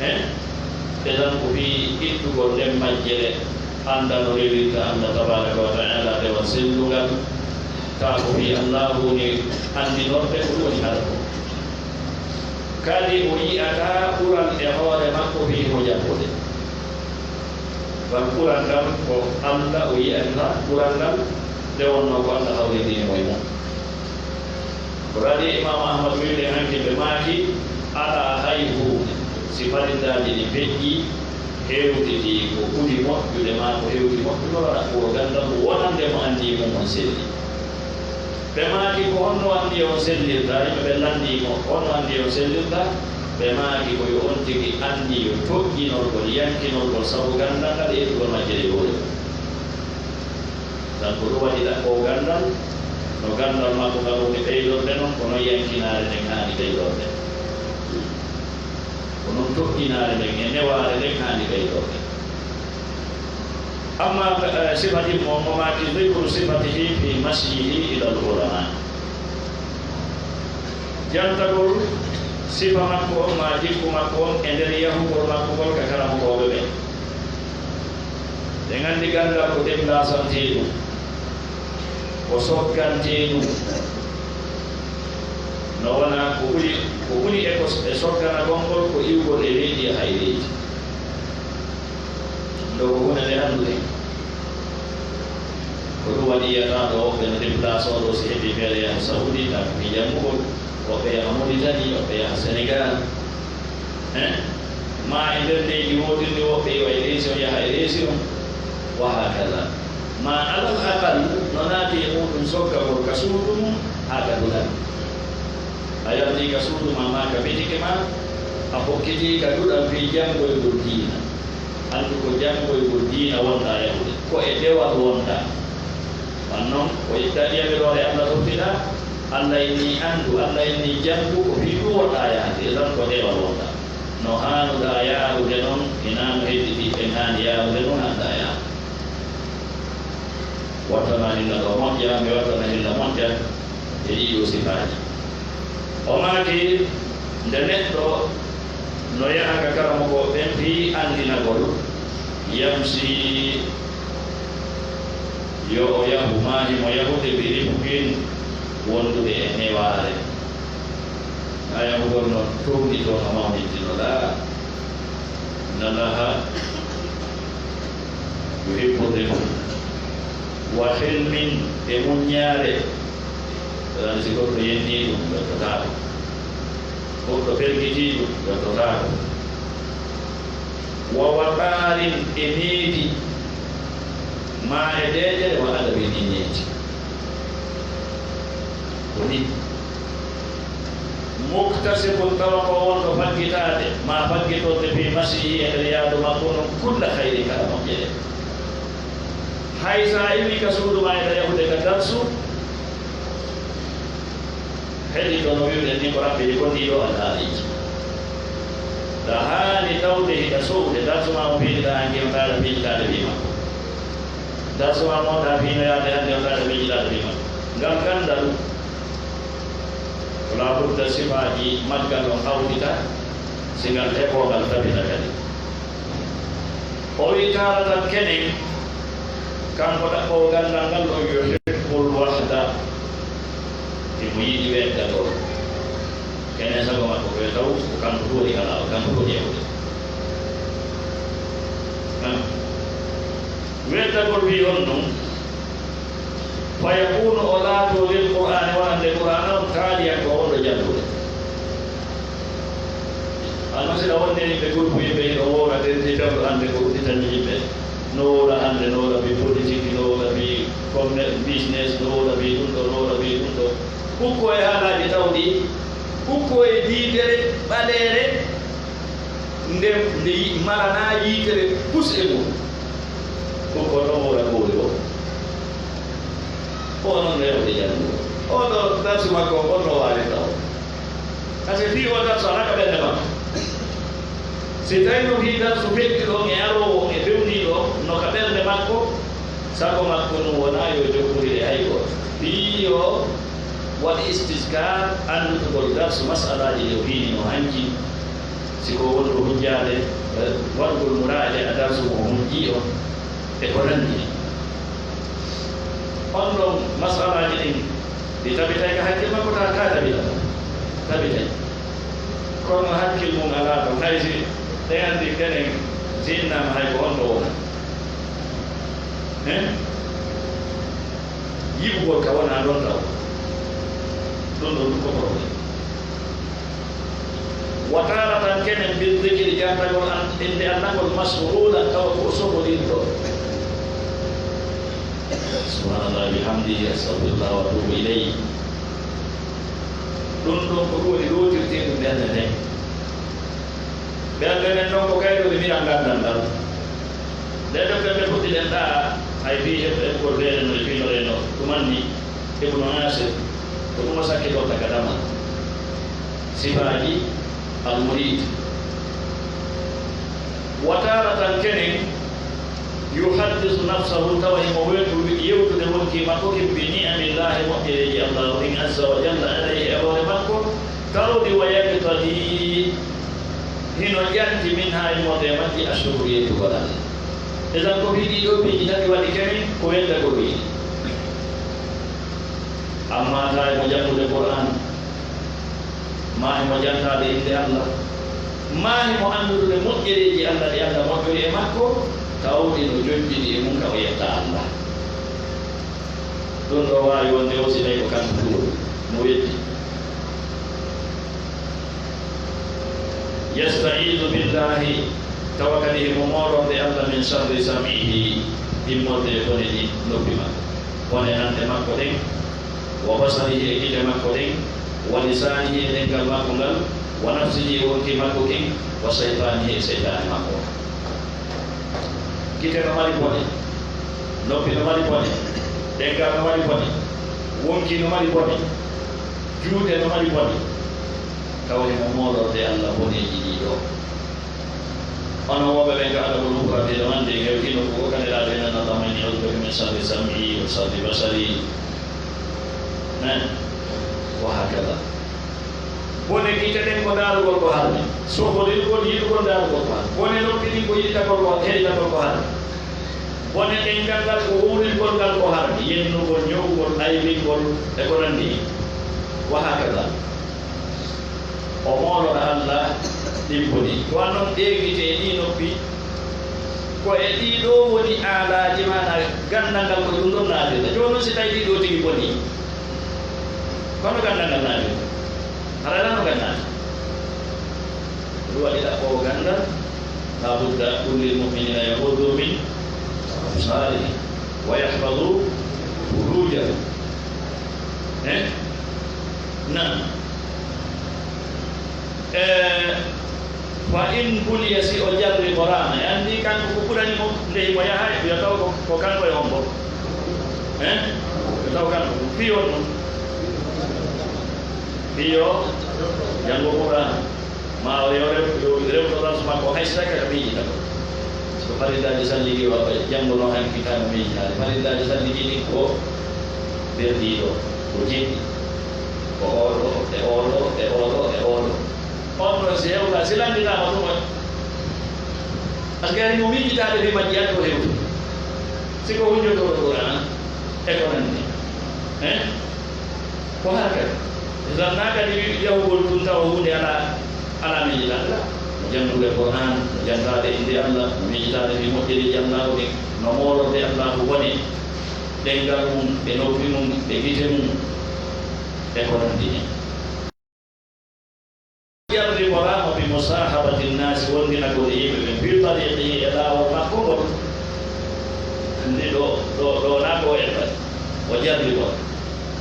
Eh? E tan ko fii ittugol nden majjere, annda no rewirta Allah tabaaraka wa ta'ala dewal sellungal. Taa ko fii Allaahu woni anndinorde ko ɗum woni kala ko. Kadi o yi'ataa ɓural e hoore makko fii himo janngude. Ngam ɓural ngal ko Allah o yi'ataa ɓural ngal, nde wonnoo ko Allah hawrindini mo e mum. Ko waɗi Imaamu Ahmad wiide hanki ɓe maaki, alaa hay huunde, si farillaaji ɗin feƴƴii, hewtitii ko ɓuri moƴƴude maa ko hewti moƴƴugol ɗaɓɓugol ganndal wonande mo anniya mum on selli. Ɓe maaki, ko honno anniya on sellirta? Yimɓe ɓen lanndii mo, ko honno anniya on sellirta? Ɓe maaki, ko yo on tigi anniyo toɗɗinorgol, yankinorgol sabu ganndal ngal e ittugol majjere e hoore mum. Tan ko ɗum waɗi ɗaɓɓoowo ganndal, no ganndal makko ngal woni ɓeydorde non, ko non yankinaare nden haani ɓeydorde. Ko non toɗɗinaare nden e newaare nden haani ɓeydorde. Amma, eh, sifa ɗimmo, mo maaki zikru sifatihi fi masyihi ilal ulama. Jantagol sifa makko on, maa jikku makko on, e nder yahugol makko ngol ka karamokooɓe ɓen. Ɓe nganndi ganndal ko déplacantee ɗum, ko soggantee ɗum. No wona ko ɓuri, ko ɓuri e ko, e sogganagol ngol ko iwgol e leydi e hay leydi. Ɗo ko huunde nde annduɗen. Ko ɗum waɗi yiyata ɗo woɓɓe no déplacé o ɗo, si heɓi feere yaha Saudi, tan ko fii janngugol, woɓɓe yaha Mauritanie, woɓɓe yaha Sénégal. Hein? Ma e nder leydi wootirndi, woɓɓe iwa e région, yaha e région, wa hakada. Ma alal aqal no naati e muɗum soggagol ka suudu mum haa ka duɗal. A yaltii ka suudu ma, maa ka bitike ma, a hokkitii ka duɗal fii janngoygol diina. Anndu ko janngoygol diina wonɗaa yahude, ko e dewal wonɗaa. Wan non, ko itta yamiroore Allah tottiɗaa, Allah inni anndu, Allah inni janngu, ko fii ɗum wonɗaa yahude, e tan ko dewal wonɗaa. No haanuɗaa yaarude non, hinaa no hedditi ɓen haani yaarude non, haanɗaa yaarude. Wattana hilla ɗo moƴƴa, mi wattana hilla moƴƴa e ɗii ɗoo sifaaji. O maaki, nde neɗɗo no yaha ka karamokooɓe ɓen fii anndinagol, yamsi, yo o yahu, maa himo yahude bi rifqin, wondude e newaare. A yahugol no tuugni toon, a mawnintinoɗaa. Inna Allaha yuhibbu rifqa. Wa hilmin, e muññaare. Aɗa anndi si goɗɗo yennii ɗum, yottotaako. Goɗɗo fergitii ɗum, yottotaako. Wa waqaarin, e needi, maa e deeƴere, wa adabin, e needi. Ko nii. Muktasibun, tawa ko wonɗo faggitaade, maa faggitorde fii masyihi, e nder yaadu makko ndun, kulla khayrin, kala moƴƴere. Hay so a iwii ka suudu maa, eɗa yahude ka darsu, heɗito no wi'uɗen ni ko raɓɓiɗi ko nii ɗoo alhaaliiji. Ɗa haani tawde hiɗa so'ude darsu maa mo piidiɗaa hanki, on tawa aɗa piijitaade fii makko. Darsu maa mo ɗa fiino yaade hannde, on tawa aɗa piijitaade fii makko. Ngal ganndal, ko laa budda sifaaji maggal on hawtita, si ngal heɓoo ngal tabita kadi. O wi'i taaratan kenen, kanko ɗaɓɓoowo ganndal ngal, o yuhibbul wahda, himo yiɗi weddagol. Enen sago makko ko yo taw ko kanko ɗum woni kala, ko kanko ɗum woni yawde. Weddagol wi on ɗum, fa yakunu o laato lil Qur'aani wonande Qur'aana on taaliyan ko on ɗo janngude. Almasira wonde yimɓe groupe yimɓe ino wowla tenti fewndo hannde ko udditani yimɓe. No wowla hannde, no wowla mbi politique, no wowla mbi commerce, business, no wowla mbi ɗum ɗo, no wowla mbi ɗum ɗo. Ukko e haalaaji tawɗi, ukko e diidere ɓaleere, nde, nde yi-, maranaa yiitere pus e mum. Ukko ɗo wowla gowri o. O noon no yawde janngo. O ɗo darsu makko o, on no waawi taw. Parce que fii o darsu alaa ka ɓernde makko. Si tawi no fii darsu feƴƴuɗo on e aroowo on e fewniiɗo on, no ka ɓernde makko, sago makko ɗum wonaa yo jokkondir e hay gooto. Fii yo waɗ istiskar anndutugol darsu masalaaji ɗi o fiini no hanki. Si ko woni ko hujjaade, eh, waɗugol muraaja a darsu mo o hujjii on, e ko nanndi. On ɗon masalaaji ɗin, ɗi tabitay ka hakkil makko, ta ka tabita, tabitay. Kono hakkil mum alaa ton, hay si ɗen anndi kenen, si innama hay ko on ɗo wona. Hein? Yi'ugol ka wona ɗon taw. Ɗum ɗon ɗum ko problème. Wa taratan kenen bi dhikri jantagol an, innde Allah ngol masghulan tawa ko o sohlinɗo. Subhanallah bihamdihi, astaghfirullah wa atubu ilayh. Ɗum ɗon ko ɗum woni ɗootirtee ɗum ɓernde nden. Ɓernde nden noon ko kayɗo ɓe mbiya nganndal ngal. Nde ɗo ɓernde fuɗɗiɗen ɗaa, hay fii heɓ-, heɓugol feere no e fii no reno, ɗumanni Ibnu Nasir, ko ɗum o sakkitorta ka damal. Sifaaji al-murid. Wa taratan kenen, yuhaddisu nafsahu, tawa himo wetu-, yewtude wonkii makko kin, bi ni'amillahi, moƴƴereeji Allaahu ɗin, azza wa jalla, alayhi, e hoore makko, tawɗi, wa yaqtadi, hino ƴanti, min haa immorde e majji, ashukru, yettugol Allah. Idan ko fii ɗii ɗoo piiji tati waɗi kenen, ko weddagol o yiɗi. Amma taa himo janngude Qur'aan, maa himo jantaade innde Allah, maa himo anndude moƴƴereeji Allah ɗi Allah moƴƴori e makko, tawɗi no jonjini e mum ka o yetta Allah. Ɗum ɗo waawi wonde aussi tawi ko kanko ɗum mo weddi. Yasta'idu billahi, tawa kadi himo moolorde Allah min sharri sam'ihi, immorde e bone ɗi noppi makko, bone nande makko ɗen, wa basarihi e gite makko ɗen, wa lisaanihi e ɗemngal makko ngal, wa nafsihi e wonkii makko kin, wa shaytaanihi e seytaane makko. Gite no mari bone, noppi no mari bone, ɗemngal no mari bone, wonkii no mari bone, juuɗe no mari bone. Tawa himo moolorde Allah boneeji ɗii ɗoo. Onon wonɓe ɓen ka adabul mufrad, hiɗo anndi, hewtino ko ko kandiraaɓe nan, Allahumma inni a'udhu bika min sharri sam'i wa sharri basari. Eh? Wa hakada. Bone gite ɗen ko ndaarugol ko harmi. Sohlinirgol yiɗugol ndaarugol ko harmi. Bone noppi ɗin ko yiɗitagol ko, heɗitagol ko harmi. Bone ɗemngal ngal ko wowlirgol ngal ko harmi. Yennugol, ñowgol, aybingol, e ko nanndi. Wa hakada. O moolora Allah ɗimmbo ɗi. Ko wayi noon ɗee gite e ɗii noppi, ko e ɗii ɗoo woni aalaaji maanaa ganndal ngal ko ɗum ɗoon naatirta. Jooni noon si tawii ɗii ɗoo tigi bonii, kono ganndal ngal naatirta? Hara alaa no ngal naati. Ɗum waɗi ɗaɓɓoowo ganndal, لا بد كل المؤمنين يغضوا من أبصارهم ويحفظوا فروجهم. Eh? Naam. Eh, fa in buliya, si o jarribiraama, e anndi kanko ko ɓurani mo, nde himo yaha, yo taw ko, ko kanko e hombo. Eh? Yo taw kanko. Fii on ɗum. Fii yo janngo Qur'aan. Ma o yo rew-, yo rewto darsu makko hay si tawii ko miijitagol. So farillaaji salligi o, janngo no hanki tan miijitaade. Farillaaji salligi ɗin ko nder ɗii ɗoo, ko jeɗɗi. Ko oo ɗoo, e oo ɗoo, e oo ɗoo, e oo ɗoo. On ɗon si hewta, si lanndinaama ɗum on. Parce que hari mo miijitaade fii majji addu hewtu. Si ko hunjotooɗo Qur'aan, e ko nanndi. Eh? Ko haa kadi. Tan na kadi wi-, yahugol tun tawa huunde alaa, alaa miijitaade la. No janngude Qur'aan, no janngaade innde Allah, no miijitaade fii moƴƴereeji Allaahu ɗin, no moolorde Allaahu bone, ɗemngal mum, e noppi mum, e gite mum, e ko nanndi heen. Jarriboraama bi musaahabati nnaasi, wonndinagol e yimɓe ɓen, fi tariiqihi, e laawol makko ngol. Anndi ɗo, ɗo, ɗo na ko en mbaɗi. O jarribora.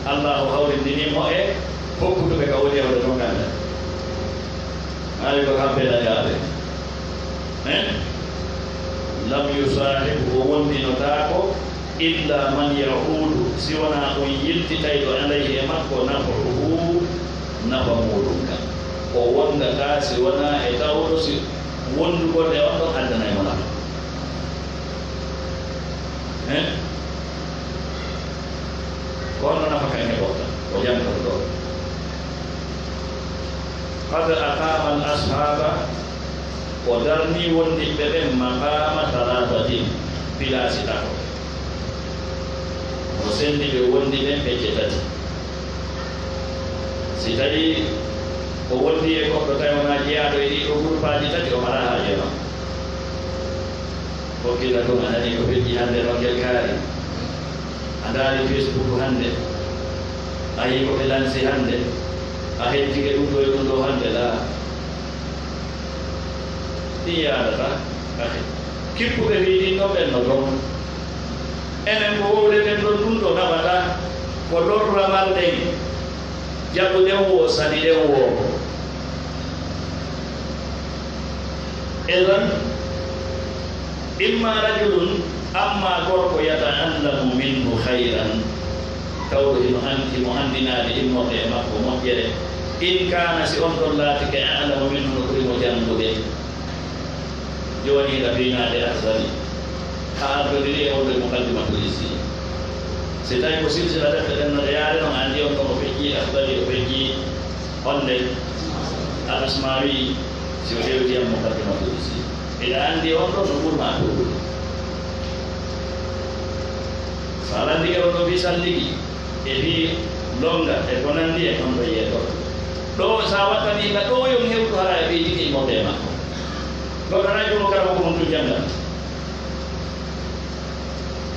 Allaahu hawrindinii mo e hokkutuɓe ka woni hewde ɗon gannda. Haali ko kamɓe dagaaɓe. Eh? Lam yusaahib, o wonndinotaako, illa man ya'uudu, si wonaa on yiltitayɗo alayhi e makko, naf'uhu, nafa muuɗum kan. O wonndataa si wonaa e tawɗo si wonndugol e on ɗon addanay mo nafa. Eh? Ko honno nafa kan heɓorta? O jantoto ɗo. Qad aqaama al-ashaaba, o darnii wondiɓɓe ɓen maqaama talatatin, pilaasi tato. O senndi ɓe wondi ɓen pecce tati. Si tawii o wondi e goɗɗo tawi wonaa jeyaaɗo e ɗii ɗoo gurupaaji tati, o maraa haaje ma. Hokkita ɗum, a nanii ko feƴƴi hannde ɗon ngel kaari. A ndaari Facebook hannde. A yii ko ɓe lansi hannde. A hettike ɗum ɗo e ɗum ɗo hannde, laa. Ɗin yaadata, ahi. Kippuɓe fii ɗin ɗon ɓen no ton. Enen ko wowleten ɗon ɗum ɗo naɓata, ko lorramal ɗen. Jaɓuɗen woo, saliɗen woo. Idan, imma rajulun, amma gorko, yata'allamu minhu khayran, tawɗo hino an-, himo anndinaade immorde e makko moƴƴere, in kaana, si on ɗon laatike, a'lama minhu, no ɓuri mo janngude. Jooni hiɗa fiinaade Ahdari, a ardodiri e wonde Muqaddimatul Izziya. Si tawi ko silsila defte ɗen no ɗe yaade non, a anndi on ɗon o feƴƴii Ahdari, o feƴƴii honde Al Asmawi, si o hewti e Muqaddimatul Izziya. Hiɗa anndi on ɗon no ɓurmaa ɗuuɗude. So a lanndike on ɗon fii salligi, e fii lonnga, e ko nanndi e on ɗon yeeto. Ɗoo, so a wattanii ka ɗoo, yo on hewtu hara e ɓeydike immorde e makko. Goɗɗo na juumo kala ko ɗum tun janngan.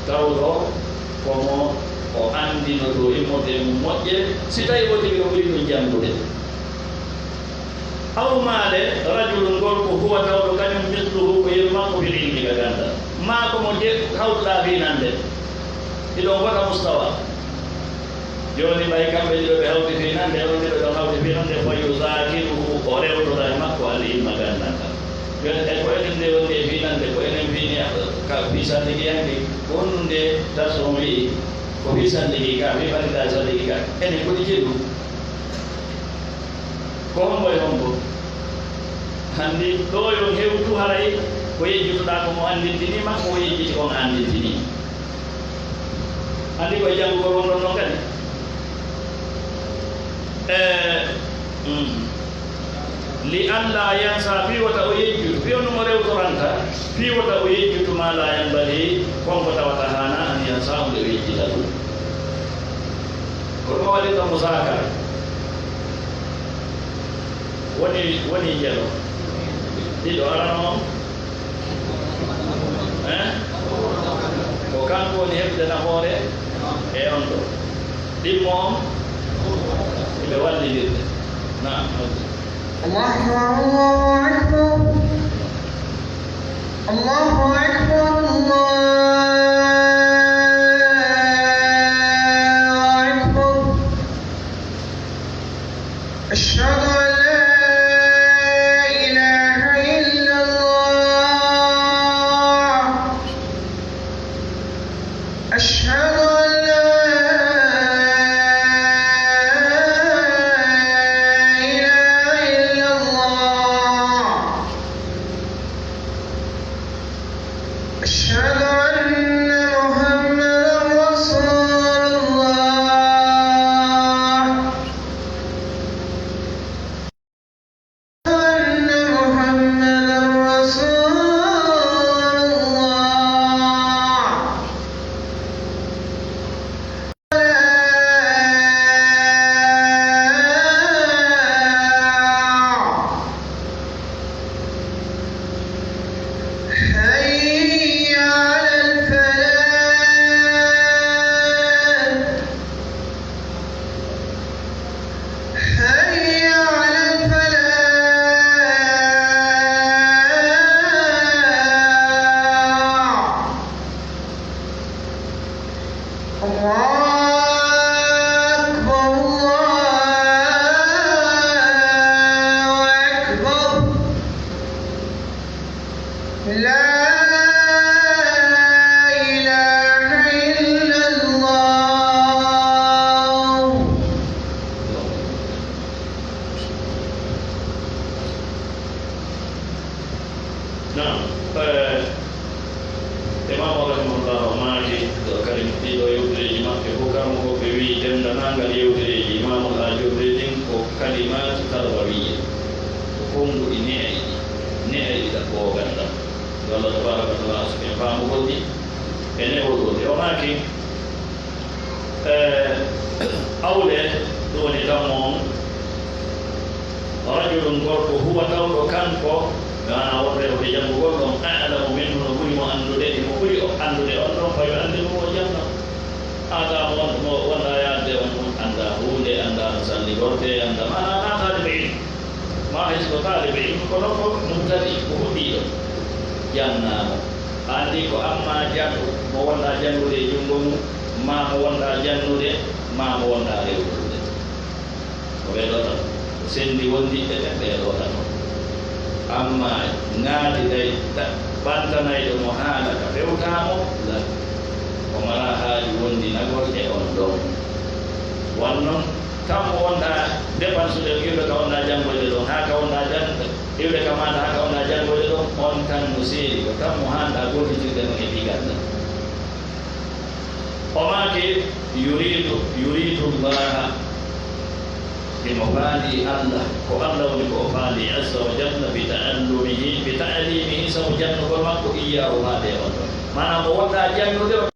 Tawɗo ko mo o anndinotoo immorde e mum moƴƴere, si tawii o tigi no ɓuri ɗum janngude. Aw maale, rajulun, gorko, huwa, tawɗo kañum, misluhu, ko yeru makko, fil ilmi, ka ganndal. Maa ko mo je-, hawtuɗaa fiinannde. Hiɗon wota mustawa. Jooni ɓay kamɓe ɗiɗo ɓe hawti fiinannde, on ɗiɗo ɗon hawti fiinannde, fa yuzakiruhu, o rewtora e makko al ilma, ganndal ngal. Jooni tawi ko enen nde woni e fiinannde, ko enen fiini ka fii salligiyanke, ko honɗum nde darsu on wi'i, ko fii salligi ka, fii farillaaji salligi ka, enen ko ɗi jeɗu. Ko hombo e hombo? Anndi ɗoo yo hewtu haray ko yejjutuɗaa ko mo anndintini ma, ko o yejjiti on anndintini. Anndi ko e janngugol wonɗon non kadi. E, mm. Li alla yansa, fii wota o yejjutu, fii on ɗum o rewtoranta, fii wota o yejjutu ma la yanbaghi, kon ko tawata haana an yansa, on nde o yejjita ɗum. Ko ɗum o waɗirta musaakara. Woni, woni jelo. Ɗiɗo arano on. Eh? Ko kanko woni heɓde nafoore e on ɗo. Ɗimmo on, ɓe wallindirde. Naam. الله أكبر، الله أكبر، الله أكبر، الله أكبر. أشهد أن لا إله إلا الله. أشهد أن لا إله إلا الله. Yewtereeji Imaamul Aajurri ɗin ko kalimaat tarbawiyya, ko konnguɗi ne'ayɗi, ne'ayɗi ɗaɓɓoowo ganndal. Yo Allah tabaaraka wa taala arsuku en faamugol ɗi e ne'ol ɗum. O maaki, eh, awle, ɗum woni tammo on, rajulun, gorko, huwa, tawɗo kanko, maanaa wonɓe ko janngugol ɗon, a'lamu minhu, no ɓuri mo anndude, mo ɓuri o anndude on ɗon, fa yu'allimuhu, o janna. Aada mo won-, mo wonɗaa yaadde on, on anndaa huunde, anndaa no salligortee, anndaa, maanaa, naa taalibe ilmu. Maa hay si ko taalibe ilmu, kono ko mubtadi, ko huɗiiɗo. Jannaa mo. A anndi ko amma janngo, mo wonɗaa janngude e junngo mum, maa mo wonɗaa jannude, maa mo wonɗaa rewrude. Ko ɓe ɗo tan. Ko senndi wondiɓɓe ɓen, ɓe ɗo tan. Amma ŋaati day, ta-, ɓantanayɗo mo haala ka fewtaa mo, la, o maraa haaju wondinagol e on ɗon. Wan non, tan mo wonɗaa dépensude, iwde ka wonɗaa janngoyde ɗon, haa ka wonɗaa jan-, iwde ka maaɗa, haa ka wonɗaa janngoyde ɗon, on tan no seeri, ko tan mo haanɗaa gollitirde non e ɓii ganndal. O maaki, yuridu, yuridu Llaha, himo faandi Allah, ko Allah woni ko o faandi, azza wa jalla, bi ta'allumihi, bi ta'limihi, sabu jannugol makko, iyyaahu, faade e on ɗon. Maanaa, mo wonɗaa jannude on,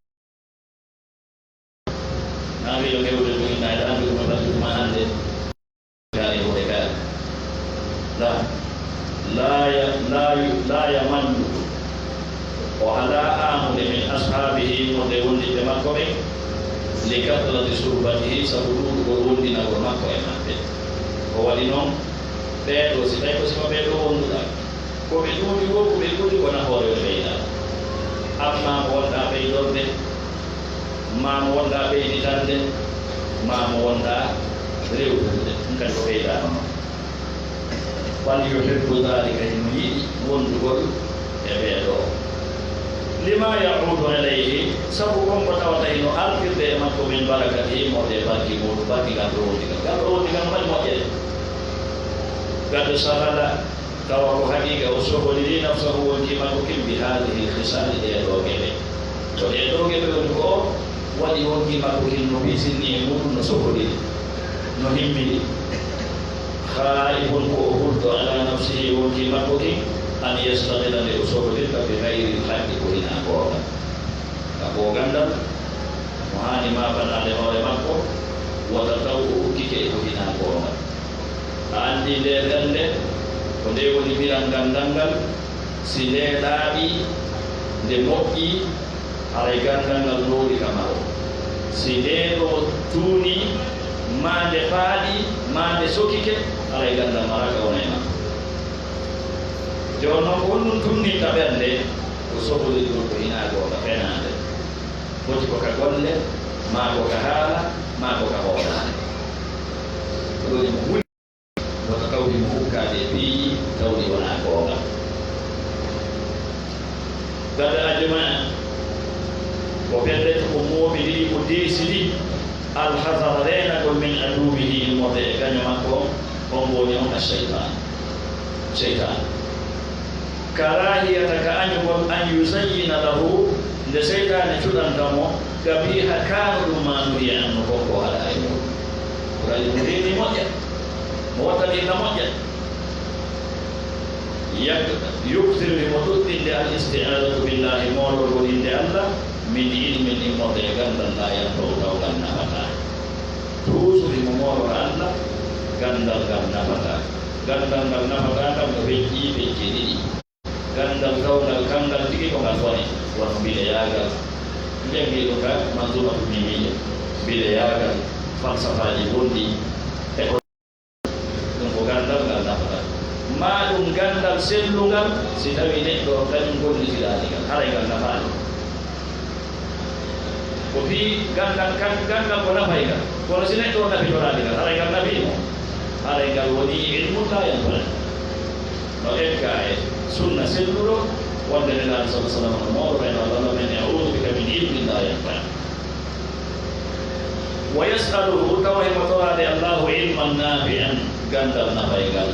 naa wi'o hewde ɗum, ina e anndude mo fadde tuma hannde. Kaari hoore kaari. La, la ya-, la yu-, la yamallu. O alaa aamude min ashaabihi, wonde wondiɓɓe makko ɓen, li kathrati suhbatihi, sabu ɗuuɗugol wondinagol makko e maɓɓe. Ko waɗi non, ɓee ɗoo, si tawi ko sifa ɓee ɗoo wonduɗaa, ko ɓe ɗuuɗi woo, ko ɓe ɗuuɗi ko nafoore ɓe ɓeydaa. Amma mo wonɗaa ɓeydorde, maa mo wonɗaa ɓeyditande, maa mo wonɗaa rewtude, ɗum kadi ko ɓeydaama non. Fal yuhibbu dhalika, himo yiɗi wondugol e ɓee ɗoo. Lima ya'udu ilayhi, sabu kon ko tawata hino artirde e makko, min barakatihi, moƴƴe barki muuɗum, barki ngal ɗoo wondigal. Ngal ɗoo wondigal mari moƴƴere. Qad shaghala, tawa ko haqiiqa o sohlirii nafsahu, wonkii makko kin, bi haadihil khisaali, ɗee ɗoo geɓe. Ko ɗee ɗoo geɓe woni ko o waɗi wonkii makko kin no biisinni e muuɗum, no sohliri, no himmini. Khaifun, ko o hulɗo, ala nafsihi, wonkii makko kin, an yashtaghila, nde o sohlirta, bi ghayril haqqi, ko hinaa goonga. Ka ko ganndal, mo haani maabanaade hoore makko, wota taw o ukkike e ko hinaa goonga. A anndi ndee gannde, ko ndee woni ɓiral ganndal ngal, si ndee laaɓii, nde moƴƴii, haray ganndal ngal loori ka maro. Si ndee ɗoo tuunii, maa nde faaɗii, maa nde sokike, haray ganndal maraaka wona e makko. Jooni non, ko honɗum tunninta ɓernde? Ko sohlirgol ko hinaa goonga, fenaande. Foti ko ka golle, maa ko ka haala, maa ko ka hoolaare. Ko ɗum woni mo huli, wota taw himo hukkaade e piiji tawɗi wonaa goonga. Qad ajma'a, ko pellet, o mooɓindiri, o deesiri, al hazara, reenagol, min aduwwihi, immorde e gaño makko on, on woni on, ash-shaytan, shaytan. Karahiyata, ka añugol, an yuzayyina lahu, nde seytaane cuɗanta mo, qabiha, kaanu ɗum, ma nuhiya anhu, kon ko haɗaa e muuɗum. Ko haɗi mo reeni moƴƴa, mo wattanirna moƴƴa. Yak-, yukthiru, himo ɗuɗɗinde, al isti'adatu billahi, moolorgol innde Allah, min ilmin, immorde e ganndal, la yanfa'u, taw ngal nafataa. Toujours himo moolora Allah, ganndal ngal nafataa. Ganndal ngal nafataa ngal no feƴƴi pecce ɗiɗi. Ganndal tawngal, kanngal tigi ko ngal bone, wano mbideyaagal. Njanngi ɗum ka Manzumatu Mimiyya. Mbideyaagal, falsafaaji bonɗi, e ko ɗum ko ganndal ngal nafataa. Maa ɗum ganndal sellungal, si tawii neɗɗo on kañum gollitiraani ngal, haray ngal nafaani. Ko fii ganndal kan, ganndal ko nafay ngal. Kono si neɗɗo on nafitoraali ngal, haray ngal nafii mo. Haray ngal wonii ilmun laa yanfa. No egga e sunna selluɗo, wonde Nelaaɗo sallallaahu alayhi wa sallam no moolorayno, Allahumma inni a'uudu bika min ilmin laa yanfa. Wa yas'aluhu, tawa himo toraade Allaahu ilman naafi'an, ganndal nafay ngal.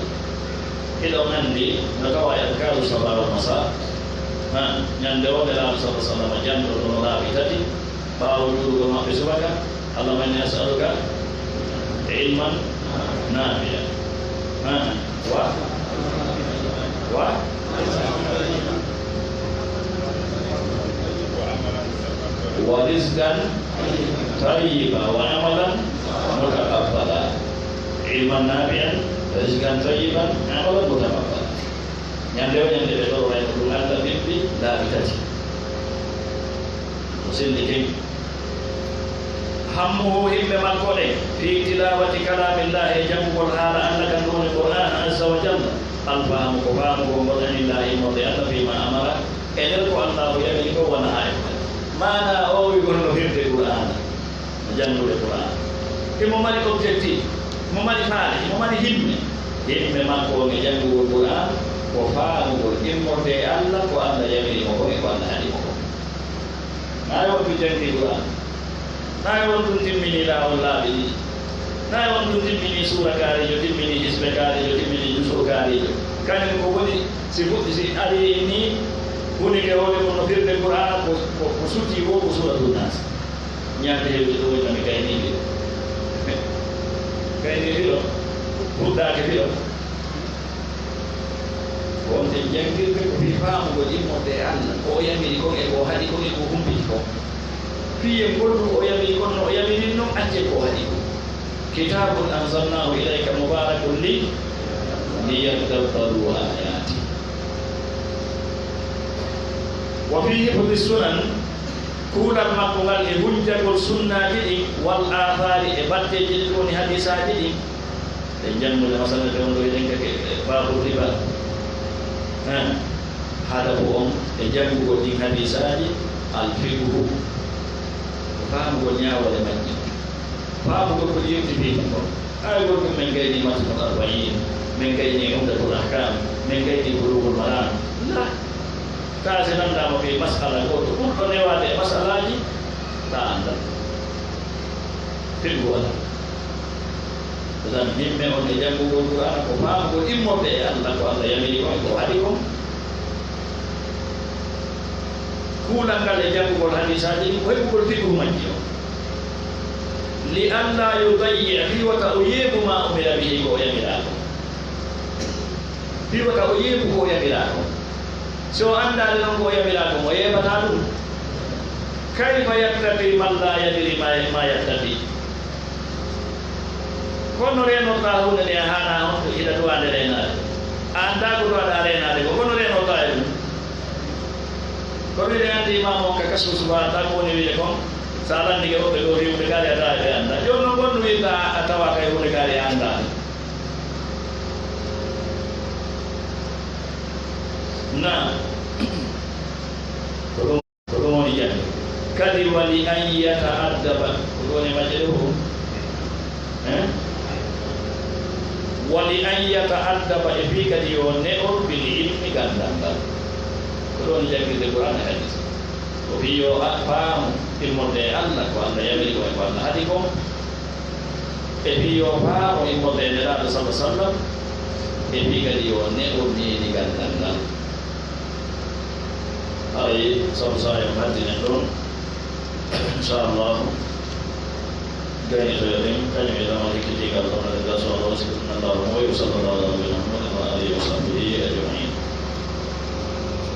Hiɗon anndi, no tawa e Adkaaru Sabaa wal Masaa, ha, ñande o Nelaaɗo sallallaahu alayhi wa sallam jannoto no laabi tati, ɓaawo juulugol maɓɓe subaka, Allahumma inni as'aluka نافعا. ها. و. و. ورزقا طيبا وعملا متقبلا. علما نافعا، رزقا طيبا، عملا متقبلا. Ñande o ñande ɓe tororayno ɗum Allah bimbi laabi tati. O senditi. همه, himɓe makko ɗen, في تلاوة كلام الله, e janngugol haala Allah kan, ɗum woni Qur'aan, عز وجل, الفهم, ko faamugol ngol, عن الله, immorde Allah, فيما أمر, e nder ko Allah yamiri ko, ونهى, e ko haɗi. Maanaa o wi'ugol no firde Qur'aana, no janngude Qur'aana. Himo mari objectif, himo mari faale, himo mari himme. Himme makko on e janngugol Qur'aana ko faamugol immorde e Allah, ko Allah yamiri mo ko e ko Allah haɗi mo ko. Naa e wontu janngi Qur'aana. Naa e wontu timmini laawol laabi ɗiɗi. Naa e wontu timmini suura kaarijo, timmini hisbe kaarijo, timmini juso kaarijo. Kañum ko woni si fuɗɗi, si ari ni, hunike hoore mum no firde Qur'aana ko, ko, ko suti wo ko Suuratul Naas. Ñande heewde ɗo woni mi gayni ɗo. Gayni ɗo. Fuɗɗaaki ɗo. Ko wonde janngirde ko fii faamugol immorde e Allah, ko o yamiri kon e ko o haɗi kon e ko o humpiti kon. Fii en gollugol ko o yamiri kon no o yamiri non, accen ko o haɗi kon. كتاب أنزلناه إليك مبارك لي-، ليدبروا آياته. وفي حفظ السنن, kuulal makko ngal e hunjagol sunnaaji ɗin, والآثار, e batteeji ɗin, woni hadiisaaji ɗin. E janngude, masalan, ɓe wonno eɗen kake, e baabu riba. Hein? Hadafu on e janngugol ɗin hadiisaaji, الفقه, ko faamugol ñaawoore majji. Faamugol ko ɗi yewti fii kon. Ay, gol ɗum men gayni Matnul Arba'iin, men gayni Umdatul Ahkaam, men gayni Buluugul Maraam. La. Taa si nanndaama fii masala gooto, ɓurɗo newaade e masalaaji, taa anndaa. Fiqhu wala. Tan himme on e janngugol Qur'aana ko faamugol immorde e Allah, ko Allah yamiri kon, ko haɗi kon. Kuulal ngal e janngugol hadiisaaji ɗin, ko heɓugol fiqhu majji on. لئلا يضيع, fii wota o yeebu ما أمر به, ko o yamiraa kon. Fii wota o yeebu ko o yamiraa kon. Si o anndaali non ko o yamiraa kon, o yeebataa ɗum. كيف يتقي من لا يدري ما، ما يتقي؟ Kono reenorɗaa huunde nde a haanaa on, ko ina duwaande reenaade. A anndaa ko duwaɗaa reenaade ko, kono reenorɗaa e ɗum. Kono hiɗen anndi imaamu on ka kasu subaa, tan ko woni wiide kon, so a lanndike woɓɓe ɗo riiwude gaari a tawa ɓe anndaa. Jooni non, wonno wiiɗaa a tawaa kay huunde gaari a anndaa. Naam. Ko ɗum, ko ɗum woni jannde. Kadi, ولأن يتأدب, ko ɗum woni majje ɗo fof. Hein? ولأن يتأدب, e fii kadi yo ne'or, بالعلم, ganndal ngal. Ko ɗum woni janngirde Qur'aana e hadiis. Ko fii yo a faamu immorde e Allah, ko Allah yamiri kon e ko Allah haɗi kon. E fii yo faamu immorde e Nelaaɗo, sallallaahu alayhi wa sallam. E fii kadi yo ne'or needi ganndal ngal. Haray, sabu saa'i on haddinen ɗon, inchallah, gaynitoyo ɗen, kañum e dama ekkitiigal kono ɗen darsu Allah, o sikkuɗen Allah mo, wa sallallaahu ala nabiyyina Muhammadin wa alihi wa sahbihi ajmain.